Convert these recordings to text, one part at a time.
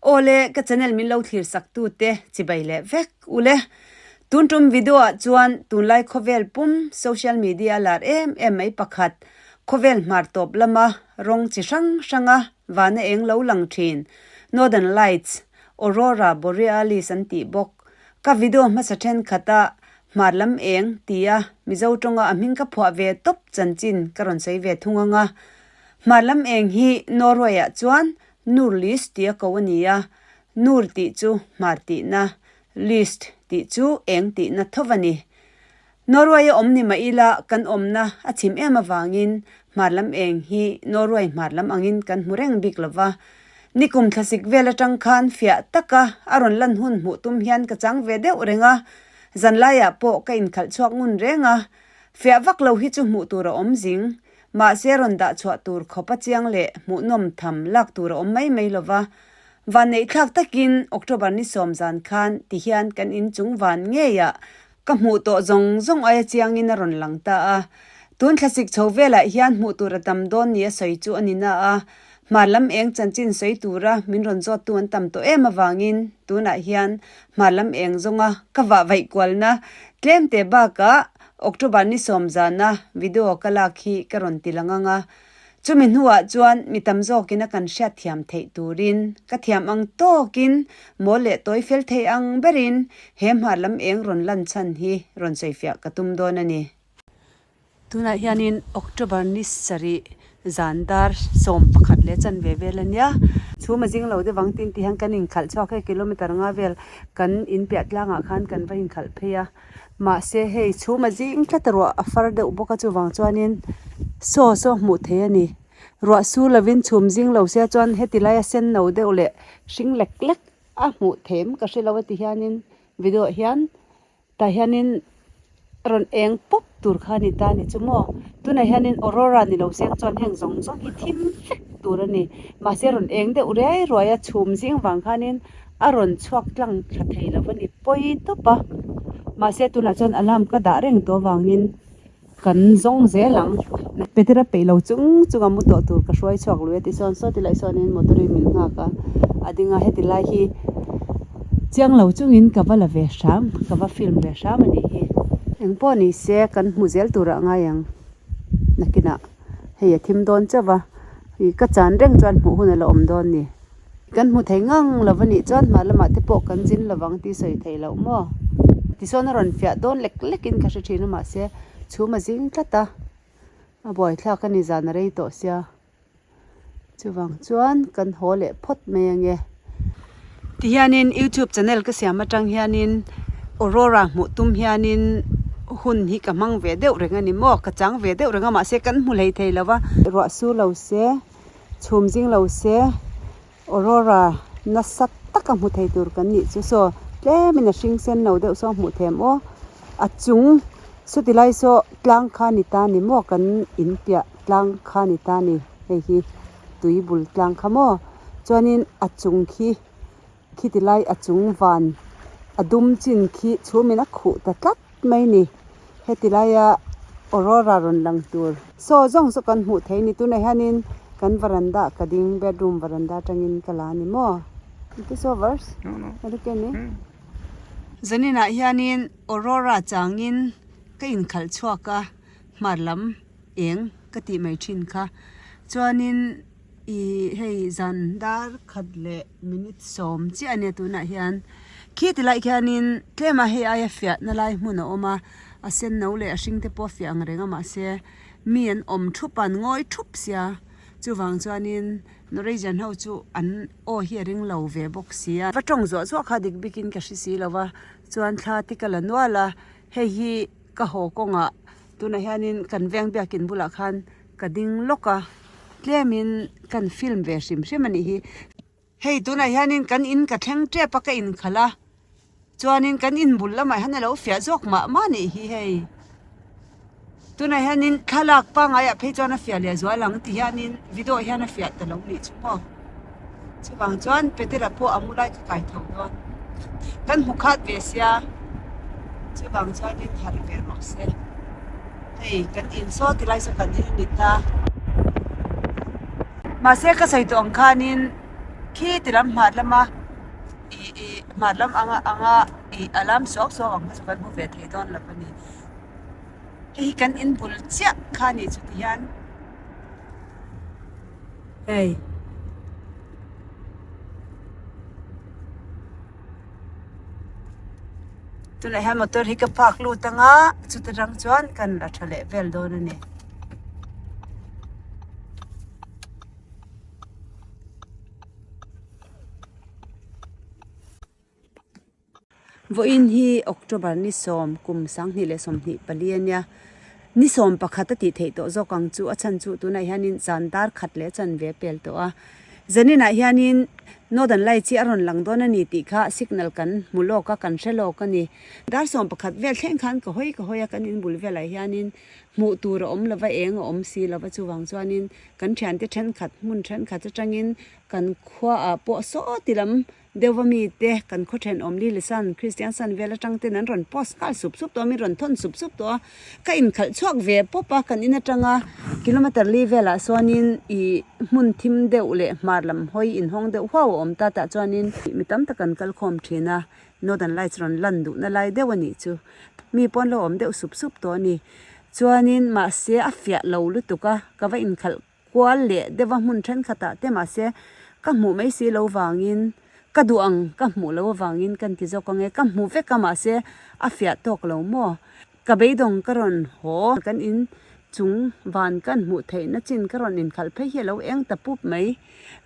Awle, ka channel min lo thlir sak tu te chibai leh vek ule. Tun tum video ah chuan tunlai khawvel pum social media a lar em em mai pakhat, khawvel hmar tawp lama rawng chi hrang hranga vana eng lo lang thin, Northern Lights, Aurora Borealis an tih bawk. Ka video hmasa thenkhat a hmar lam eng tia Mizo tawnga a hming ka phuah ve tawp chanchin ka rawn sawi ve thung anga. Hmar lam eng hi Norway ah chuan Nordlys tia ko a ni a, Nord tih chu hmar tihna, Lyst tih chu eng tihna tho a ni. Norway a awm ni mah ila kan awmna a chim em avangin hmar lam eng hi Norway hmar lam angin kan hmu reng bik lo va. Nikum thlasik vel atang khan fiah taka a rawn lan hun hmuh tum hian ka chang ve deuh reng a, zanlaiah pawh ka inkhalh chhuak ngun reng a. Fiah vak lo hi chu hmuh tur a awm zing. Mahse rawn dah chhuah tur khawp a chiang leh hmuhnawm tham lak tur a awm mai mai lo va. Vanneihthlak takin October ni sawm zan khan ti hian kan inchung van ngeiah ka hmuh tawh zawng zawng aia chiangin a rawn lang ta a. Tun thlasik chho velah hian hmuh tur a tam dawn ni a sawi chu a ni na a. Hmar lam eng chanchin sawi tura min rawn zawttu an tam tawh em avangin tunah hian hmar lam eng zawnga ka vah vaih kualna tlem te bakah October ni sawm zana video ka lak hi ka rawn ti lang ang a, chumi hnuah chuan mi tam zawkin a kan hriat thiam theih turin ka thiam ang tawkin mawl leh tawi fel thei ang berin he hmar lam eng rawn lan chhan hi rawn sawifiah ka tum dawn a ni. Tunah hianin October ni sarih zan dar 11 leh chanve vel a nia. Chhum a zing lo deuh ang tin ti hian kan inkhalh chhuak hei kilometer nga vel kan inpiah tlangah khan kan va inkhalh phei a. Mahse hei chhum a zing tlat a ruah a far deuh bawk a chuvang chuanin saw saw hmuh theih a ni. Ruah sur lovin chhum zing lo sia chuan heti laia sen no deuh leh hring lek lek a hmuh theih em ka hre lo a ti hianin video ah hian tah hianin rawn eng pawp tur kha a ni ta a ni chu maw. Tunah hianin aurora ni lo seng chuan heng zawng zawng hi thim vek tur a ni. Mahse rawn eng deuh riai ruai a chhum zing vang khanin a rawn chhuak tlang thla thei lo a ni pawi tawp a mahse tunah chuan alarm ka dah reng tawh avangin kan zawng zel ang Petera peih lo chung chung a mu tawh tur ka hruai chhuak lui a ti sawn saw tilai sawnin motor in min nghak a a ding a heti lai hi chiang lo chungin ka va la ve hram ka va film ve hram a nih hi engpawh ni se kan hmu zel turah ngai ang nakinah hei a thim dawn chauh va ih ka chan reng chuan hmuh hun a la awm dawn ni. Kan hmu thei ngang lo a nih chuan hmar lamah te pawh kan zin lo vang tih sawi theih loh maw? Tichuan a rawn fiah dawn lek lekin ka hre thin a mahse chhum a zing tlat a, a buaithlak a ni zan a rei tawh sia. Chuvang chuan kan haw leh phawt mai ange. Tihianin youtube channel ka siam atang hianin aurora hmuh tum hianin hun hi ka hmang ve deuh reng a ni maw? Ka chang ve deuh reng a mahse kan hmu hlei thei lo va. Ruah su lo se. Chhum zing lo se aurora nasa taka hmu thei tur kan nih chu saw tlemin a hring sen lo deuh saw hmuh them aw a chung chuti lai saw tlang kha ni ta ni maw kan in piah tlang kha ni ta ni hei hi tui bul tlang kha maw chuanin a chung khi khiti lai a chung van a dum chin khi chhumin a khuh ta tlat mai ni heti laia aurora rawn lang tur saw zawng saw kan hmuh theih a ni tunah hianin kan varanda ka ding bedroom varanda atangin ka la a ni maw it is over zaninah hianin aurora changin ka inkhalh chhuak a hmar lam eng ka tih mai thin kha chuanin. Ih hei zan dar khat leh minute sawm chiah a nia tunah hian khi ti lai khianin tlem a hei aia fiahna lai hmun a awm a a sen no leh a hring te pawh a fiah ang reng a mahse mi an awm thup a an ngawi thup sia chuvang chuanin Norwegian ho chu an aw hi a ring lo ve bawk sia va tawng zuah zuah kha dik bikin ka hre si lo va chuan thla te ka la nual a hei hi ka haw kawngah tunah hianin kan veng biakin bulah khan. Ka ding lawk a, tlemin kan film ve hrim hrim a nih hi. Hei tunah hianin kan in ka thleng tep a ka inkhalh a, chuanin kan in bul lamah hian a lo fiah zawk mah mah a nih hi hei. Tunah hianin thlalak pangaiah phei chuan a fiah leh zual ang ti hianin video ah hian a fiah ta lo nih chu maw. Chuvang chuan Petera pawh a mu lai ka kai tho dawn. Kan hmu khat ve sia, chuvang chuanin harh ve rawh se. Hei kan in saw ti lai saw kan in a ni ta. Mahse ka sawi tawh ang khanin. Khi ti lam hmar lama ih ih hmar lam anga anga ih a lam suak suak ang kha chu kan hmu ve thei dawn lo a ni. Hei hi kan in bul chiah kha a nih chu ti hian hei. Tunah hian motor hi ka park lut anga chuta tang chuan kan la tha leh vel dawn a ni. Vawiin hi October ni sawm kum sanghnih leh 24 a nia. Ni 11 a tih theih tawh zawk ang chu a chhan chu tunah hianin zan dar khat leh a chanve a pel tawh a. Zaninah hianin Northern Lights hi a rawn lang dawn a ni tih kha signal kan hmu lawk a, kan hre lawk a ni. Dar 11 vel thleng khan ka hawi ka hawi a, kan inbul velah hianin hmuh tur a awm lova, eng a awm si lova chuvang chuanin kan thiante thenkhat hmun thenkhat atangin kan khuaah pawh saw ti lam deuhva mite kan khaw thenawm Lilisan Christian san vel atang ten an rawn post nghal sup sup tawh a, min rawn thawn sup sup tawh a, ka inkhalh chhuak ve pawp a, kan in atanga kilometer li velah chuanin ih hmun thim deuh leh hmar lam hawi inhawng deuh huau a awm ta tah chuanin mi tam tak an kal khawm thin a, Northern Lights rawn lan duhna lai deuh a nih chu, mi pawn lo awm deuh sup sup tawh a ni, chuanin mahse a fiah lo lutuk a, ka va inkhalh kual leh deuh a hmun thenkhatah te mahse ka hmuh mai si lo vangin ka duh ang ka hmuh loh avangin ka inti zawk ang e, ka hmu vek a mahse a fiah tawk lo maw? Ka beidawng ka rawn haw kan in chung van kan hmuh theihna chin ka rawn inkhalh phei hi a lo eng ta pup mai.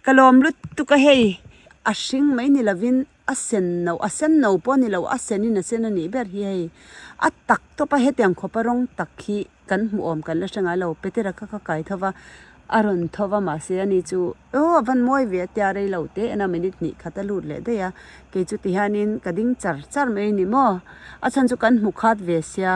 Ka lawm lutuk a hei a hring mai ni lovin a sen no a sen no pawh ni lo a senin a sen a nih ber hi hei a tak tawp a hetiang khawpa rawng tak hi Kan hmuh awm kan la hre ngai lo, Petera kha ka kai tho va, a rawn tho va mahse ani chu aw a van mawi ve a tia rei lo te en a minute hnih khat a lut leh daih a, kei chu tihianin ka ding char char mai a ni maw, a chhan chu kan hmu khat ve sia,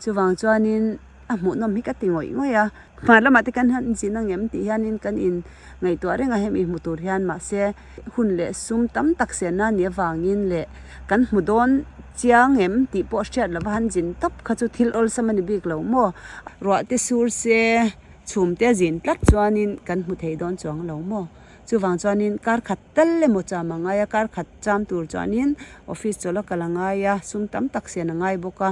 chuvang chuanin a hmuhnawm hi ka ti ngawih ngawih a, hmar lamah te kan han zin ang em tih hianin kan in ngaihtuah reng a hemi hmu tur hian mahse hun leh sum tam tak senna nih avangin leh kan hmu dawn chiang em tih pawh hriat lova han zin tawp kha chu thil awlsam a ni bik lo maw ruah te sur se chhum te a zin tlat chuanin kan hmu thei dawn chuang lo maw chuvang chuanin kar khat tal emaw cham a ngai a kar khat cham tur chuanin office chawlh a kal a ngai a sum tam tak sen a ngai bawk a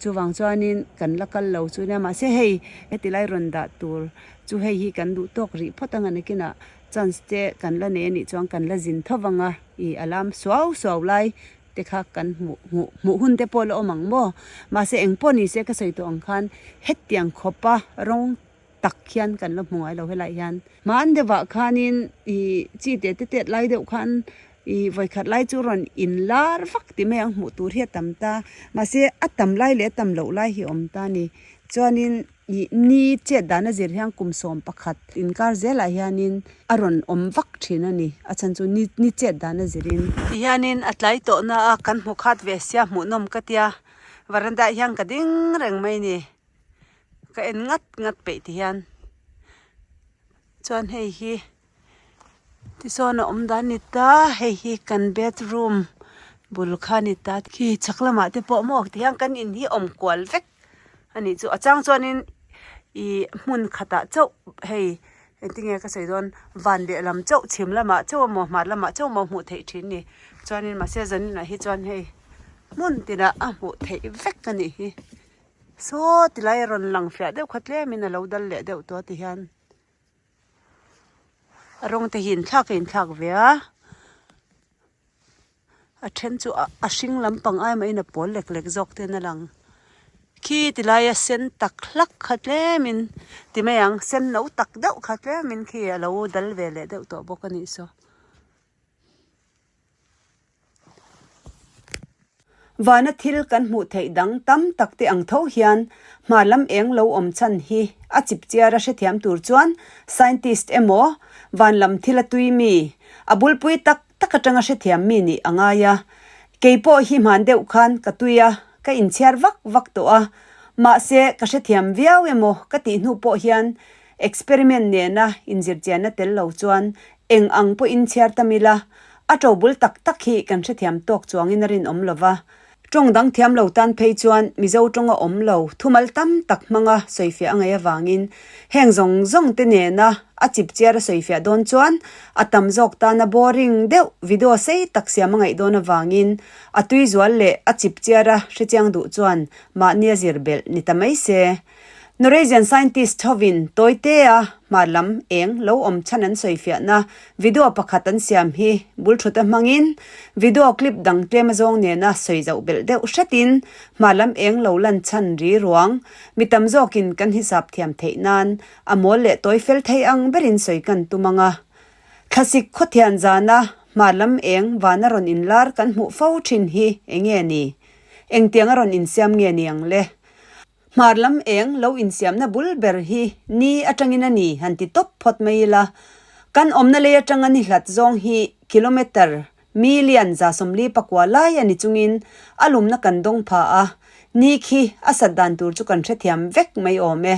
chuvang chuanin kan la kal lo chu nia mahse hei heti lai rawn dah tur chu hei hi kan duh tawk rih phawt ang a nakinah chance te kan la nei anih chuan kan la zin tho vang a ih a lam suau suau lai te kha kan hmuh hmuh hmuh hun te pawh la awm ang maw mahse eng pawh ni se ka sawi tawh ang khan hetiang khawpa rawng tak hian kan la hmu ngai lo helai hian hman deuhah khanin ih chi te te tet lai deuh khan ih vawikhat lai chu rawn in lar vak ti mai ang hmuh tur hi a tam ta mahse a tam lai leh a tam loh lai hi a awm ta a ni chuanin. Ih ni chet dan a zir hian kum 11 inkar zelah hianin a rawn awm vak thin a ni. A chhan chu ni ni chet dan a zirin. Ti hianin a tlai tawhna a kan hmu khat ve sia hmuhnawm ka tia veranda ah hian ka ding reng mai ni. Ka en ngat ngat peih ti hian chuan hei hi Tichuan a awm dan ni ta, hei hi kan bedroom bul kha a ni ta, khi chhak lamah te pawh maw tihian kan in hi awm kual vek a nih chu, a chang chuanin ih hmun khatah chauh hei engtinge ka sawi dawn van lehlam chauh chhim lamah chauh emaw hmar lamah chauh emaw hmuh theih thin a ni, chuanin mahse zaninah hi chuan hei hmun tinah a hmuh theih vek a nih hi, saw tilai a rawn lang fiah deuh kha tlemin a lo dal leh deuh tawh a tihian. A rawng te hi inthlak a inthlak ve a a then chu a hring lampang ai mahin a pawl lek lek zawk ten a lang khi ti laia sen tak hlak kha tlemin ti mai ang sen no tak deuh kha tlemin khi a lo dal ve leh deuh tawh bawk a nih saw. Vana thil kan hmuh theih dang tam tak te ang tho hian hma lam eng lo awm chhan hi a chip chiar a hrethiam tur chuan scientist emaw van lam thil a tui mi, a bulpui tak tak atanga hrethiam mi nih a ngai a. Kei pawh hi hman deuh khan ka tui a, ka inchhiar vak vak tawh a. Mahse, ka hrethiam viau emaw ka tih hnu pawh hian experiment nena inzirchianna tel lo chuan Eng ang pawhin chhiar tam ila, a ṭo bul tak tak hi kan hrethiam tawk chuangin a rinawm lo va. Tawng dang thiam lo tan phei chuan Mizo tawnga awm lo thumal tam tak hmanga sawifiah a ngaih avangin heng zawng zawng te nena a chipchiar a sawifiah dawn chuan a tam zawk tana boring deuh video sei tak siam a ngaih dawn avangin a tui zual leh a chipchiar a hrechiang duh chuan mahni a zir belh ni ta mai se. Norwegian scientist hovin Tawitea hmar lam eng lo awm chhan an sawifiahna video pakhat an siam hi bul thut a hmangin video clip dang tlem azawng nena sawi zauh belh deuh hretin hmar lam eng lo lan chhan ri ruang mi tam zawkin kan hisap thiam theih nan a mawl leh tawi fel thei ang berin sawi kan tum ang a. Thlasik khawthian zana hmar lam eng vana rawn inlar kan hmuh fo thin hi enge ni? Engtiang a rawn insiam nge ni ang le? Hmar lam eng lo insiamna bul ber hi ni atangin a ni han ti tawp phawt mai ila, kan awmna lei atanga ni hlat zawng hi kilometre million 144 lai a ni chungin a lumna kan dawng pha a, ni khi a sat dan tur chu kan hrethiam vek mai awm e.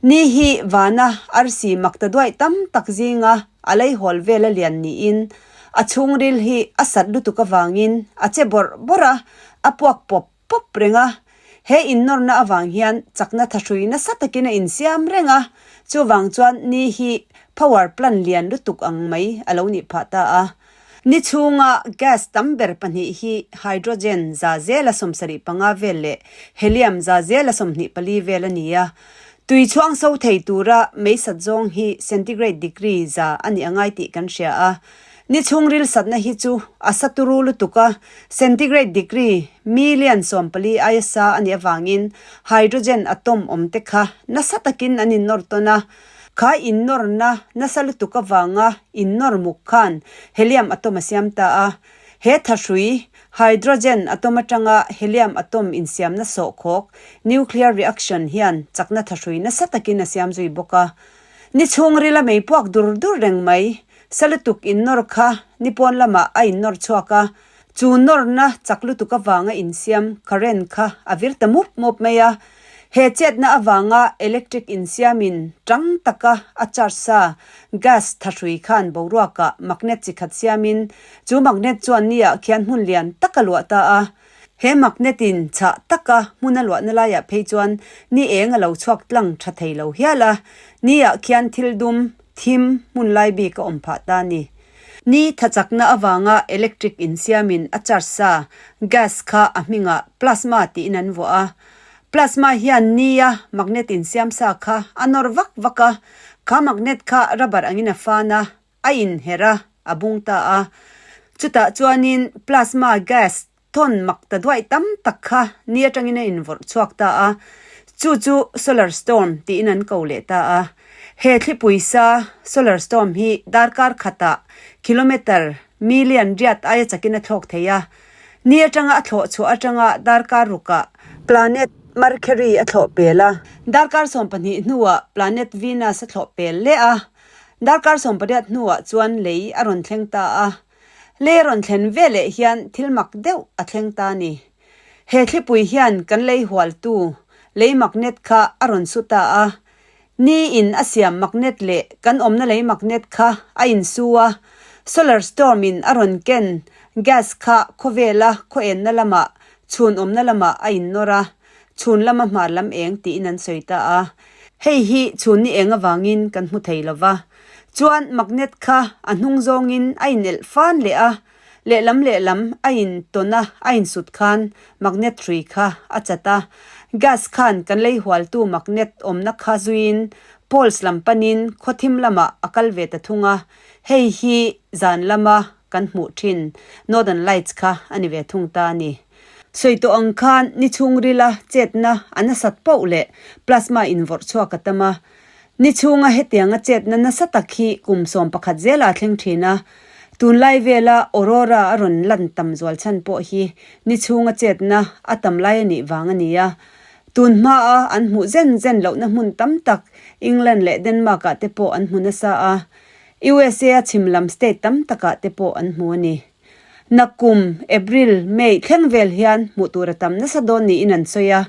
Ni hi vana arsi makta duaih tam tak zinga a leihawl vel a lian niin a chhungril hi a sat lutuk avangin a che bawrh bawrh a, a puak pawp pawp reng a, he innawrna avang hian chakna thahrui nasa takin a insiam reng a, chuvang chuan ni hi power plant lian lutuk ang mai a lo nih phah ta a. Ni chhunga gas tam ber pahnih hi hydrogen 75% vel leh helium 24% vel a ni a, tui chhuang so thei tura meisat zawng hi centigrade degree 100 a nih a ngai tih kan hria a. Ni chhungril satna hi chu a sa turu lutuk a, centigrade degree million 14 aia sa a nih avangin hydrogen atom awm te kha nasa takin an innawr tawn a. Kha innawrna nasa lutuk avanga innawr muk khan helium atom a siam ta a. He thahrui, hydrogen atom atanga helium atom insiamna sawhkhawk, nuclear reaction, hian chakna thahrui nasa takin a siam zui bawk a. Ni chhungrila mei puak dur dur reng mai. Sa lutuk innawr kha ni pawn lamah a innawr chhuak a, chu nawrna chak lutuk avanga insiam current kha a vir ta mup mup mai a. He chetna avanga electric insiamin tang taka a charge sa gas thahrui khan boruakah magnet chi khat siamin chu magnet chuan niah khian hmun lian tak a luah ta a. He magnet in chhah taka hmun a luahna laiah phei chuan ni eng a lo chhuak tlang tha thei lo hial a, niah khian thil dum Thim hmun lai bik a awm phah ta a ni. Ni thachakna avanga electric insiamin a charge sa gas kha a hmingah plasma tiin an vuah a. Plasma hian nia magnet insiam sa kha a nawr vak vak a, kha magnet kha rubber angin a fan a, a inherh a, a bung ta a. Chutah chuanin plasma gas Thawn mak ta duaih tam tak kha ni atangin a invawrh chhuak ta a, chu chu solar storm tiin an ko leh ta a. He thlipui sa solar storm hi darkar khatah kilometre million riat aia chakin a thlawk thei a. Ni atanga a thlawh chhuah atanga darkar rukah planet Mercury a thlawh pel a. Darkar 12 hnuah planet Venus a thlawh pel leh a. Darkar 18 hnuah chuan lei a rawn thleng ta a. Lei a rawn thlen ve leh hian thil mak deuh a thleng ta a ni. He thlipui hian kan lei hualtu lei magnet kha a rawn su ta a. Ni in a siam magnet leh kan awmna lei magnet kha a insu a. Solar storm in a rawn ken gas kha khawvela khaw enna lamah chhun awmna lamah a innawr a, chhun lama hmar lam eng tiin an sawi ta a. Hei hi chhun ni eng avangin kan hmu thei lo va. Chuan magnet kha a hnung zawngin a inelh fan leh a, lehlam lehlam a intawn a, a insut khan magnet hrui kha a chat a. Gas khan kan lei hualtu magnet awmna kha zuiin poles lam panin khawthim lamah a kal ve ta thung a, hei hi zan lama kan hmuh thin Northern Lights kha a ni ve thung ta a ni. Sawi tawh ang khan ni chhungrila chetna a nasat poh leh plasma invawrh chhuak a tam a, Ni chhunga hetianga chetna nasa tak hi kum 11 zela a thleng thin a, tunlai vela aurora a rawn lan tam zual chhan pawh hi ni chhunga chetna a tam lai a nih vang a ni a. Tun hmaa an hmuh zen zen lohna hmun tam tak England leh Denmark ah te pawh an hmu nasa a, USA a chhim lam state tam takah te pawh an hmu a ni. Nakum, April, May thleng vel hian hmuh tur a tam nasa dawn niin an sawi a,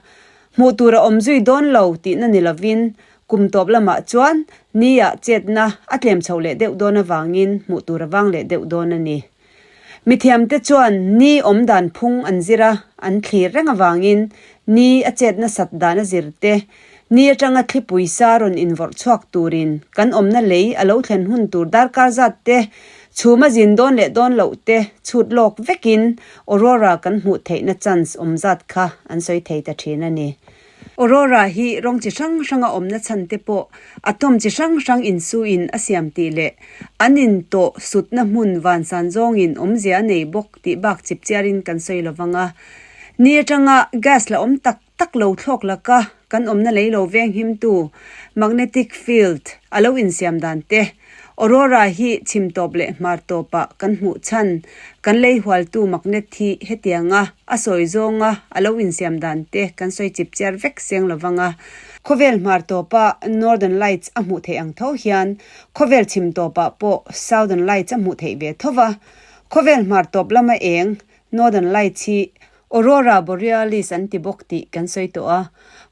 Hmuh tur a awm zui dawn lo tihna ni lovin kum tawp lamah chuan ni ah chetna a tlem chho leh deuh dawn avangin hmuh tur a vang leh deuh dawn a ni. Mithiamte chuan ni awm dan phung an zir a, an thlir reng avangin ni a chet nasat dan a zir te, ni atanga thlipui sa rawn invawrh chhuak turin kan awmna lei a lo thlen hun tur darkar zat te, chhum a zin dawn leh dawn loh te chhut lawk vekin aurora kan hmuh theihna chance awm zat kha an sawi thei ta thin a ni. Aurora hi rawng chi hrang hranga awmna chhan te pawh atom chi hrang hrang insuin a siam tih leh an intawh sutna hmun vansan zawngin awmzia a nei bawk tih bak chipchiarin kan sawi lo vang a. Ni atanga gas la awm tak tak lo thlawk laka kan awmna lei lo veng himtu magnetic field a lo insiam dan te Aurora hi chhim tawp leh hmar tawpah kan hmuh chhan kan lei hualtu magnet hi hetianga a sawi zawnga a lo insiam dan te kan sawi chip chiar vek seng lo vang a. Khawvel hmar tawpa Northern Lights a hmuh theih ang tho hian khawvel chhim tawpah pawh Southern Lights a hmuh theih ve tho va. Khawvel hmar tawp lama eng Northern Lights hi Aurora Borealis an ti bawk tih kan sawi tawh a.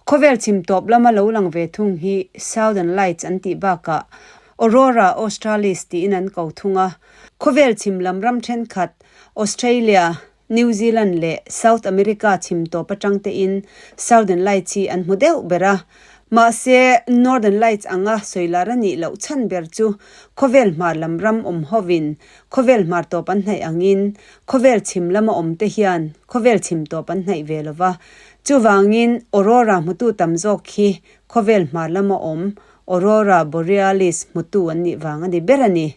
Khawvel chhim tawp lama lo lang ve thung hi Southern Lights an tih bakah Aurora Australis tiin an ko thung a. Khawvel chhim lam ram thenkhat Australia, New Zealand leh South America chhim tawp atang tein Southern Lights hi an hmu deuh ber a. Mahse, Northern Lights anga sawi lar a nih loh chhan ber chu khawvel hmar lam ram awm hovin khawvel hmar tawp an hnaih angin khawvel chhim lama awm te hian khawvel chhim tawp an hnaih ve lo va. Chuvangin Aurora hmutu tam zawk hi khawvel hmar lama awm Aurora Borealis hmutu an nih vang a ni ber a ni.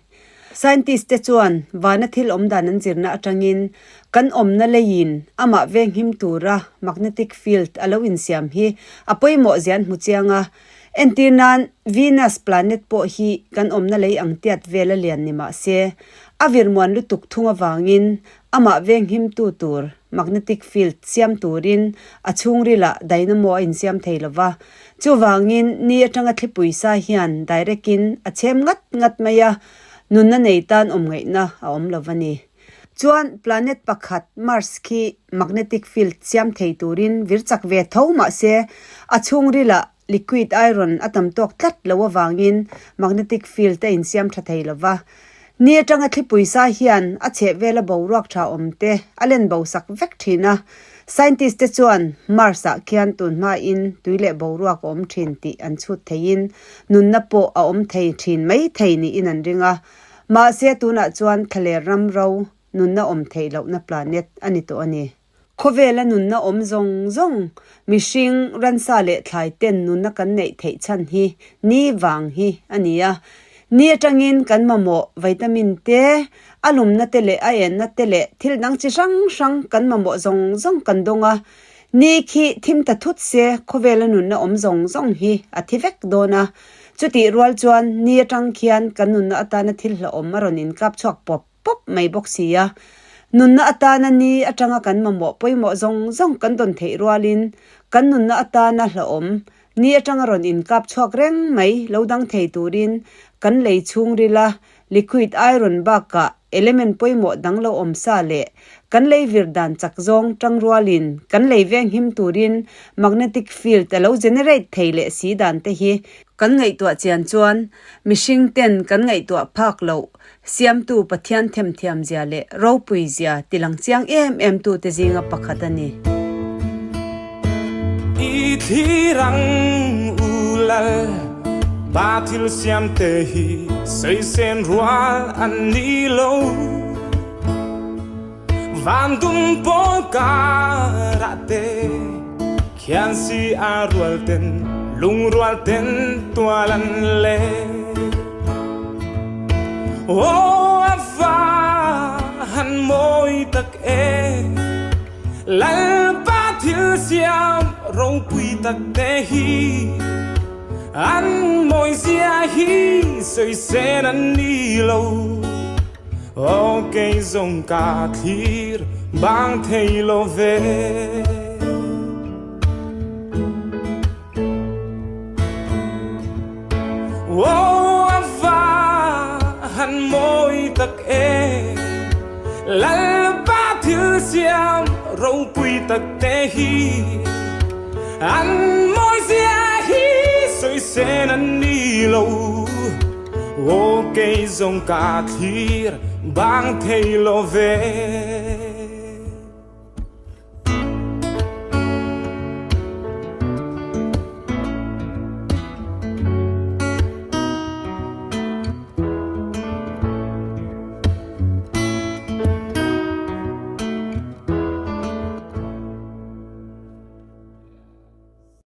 Scientist te chuan vana thil awm dan an zirna atangin kan awmna leiin amah venghim tura magnetic field a lo insiam hi a pawimawh zia an hmu chiang a. Entir nan Venus planet pawh hi kan awmna lei ang tiat vel a lian ni mah se, a virmuan lutuk thung avangin amah venghimtu tur magnetic field siam turin a chhungrilah dynamo a insiam thei lo va. Chuvangin ni atanga thlipui sa hian direct in a chhem ngat ngat mai a, nunna nei tan awm ngaihna a awm lo va ni. Chuan planet pakhat Mars khi magnetic field siam thei turin vir chak ve tho mah se a chhungrilah liquid iron a tam tawk tlat lo avangin magnetic field a insiam tha thei lo va. Ni atanga thlipui sa hian a chheh vela boruak tha awm te a len bo sak vek thin a. Scientist te chuan Mars ah khian tun hmain tui leh boruak a awm thin tih an chhut theiin nunna pawh a awm thei thin mai thei niin an ring a. Mahse tunah chuan thlaler ram ro nunna awm theih lohna planet a ni tawh a ni. Khawvela nunna awm zawng zawng, mihring, ransa leh thlai ten nunna kan neih theih chhan hi ni vang hi a ni a. Ni atangin kan mamawh vitamin te, a lumna te leh a enna te leh thil dang chi hrang hrang kan mamawh zawng zawng kan dawng a. Ni khi thim ta thut se khawvela nunna awm zawng zawng hi a thi vek dawn a. Chutih rual chuan ni atang khian kan nunna atana thil hlauhawm a rawn inkap chhuak pawp pawp mai bawk si a. Nunna atana ni atanga kan mamawh pawimawh zawng zawng kan dawn theih rualin kan nunna atana hlauhawm ni atanga rawn inkap chhuak reng mai lo dang thei turin kan lei chhungrila liquid iron bakah element pawimawh dang lo awm sa leh kan lei vir dan chak zawng tang rualin kan lei veng him turin magnetic field a lo generate thei leh si dan te hi kan ngaihtuah chian chuan mihring ten kan ngaihtuah phak loh Siamtu Pathian themthiam zia leh ropui zia tilang chiang em em tute zinga pakhat a ni. I thlir ang u lal, pa thil siam te hi saisen rual an ni lo. Van dum pawl karah te khian si a rual ten lungrual ten tual an le. Aw a va han mawi tak e, Lalpa thil siam ropui tak te hi, an mawi zia hi sawisel an ni lo. Aw kei zawng ka thlir bang thei lo ve. Aw a va han mawi tak e, Lalpa thil siam ropui tak te hi, an mawi zia hi sawi sen an ni lo. Aw kei zawng ka thlir Bang thei lo ve.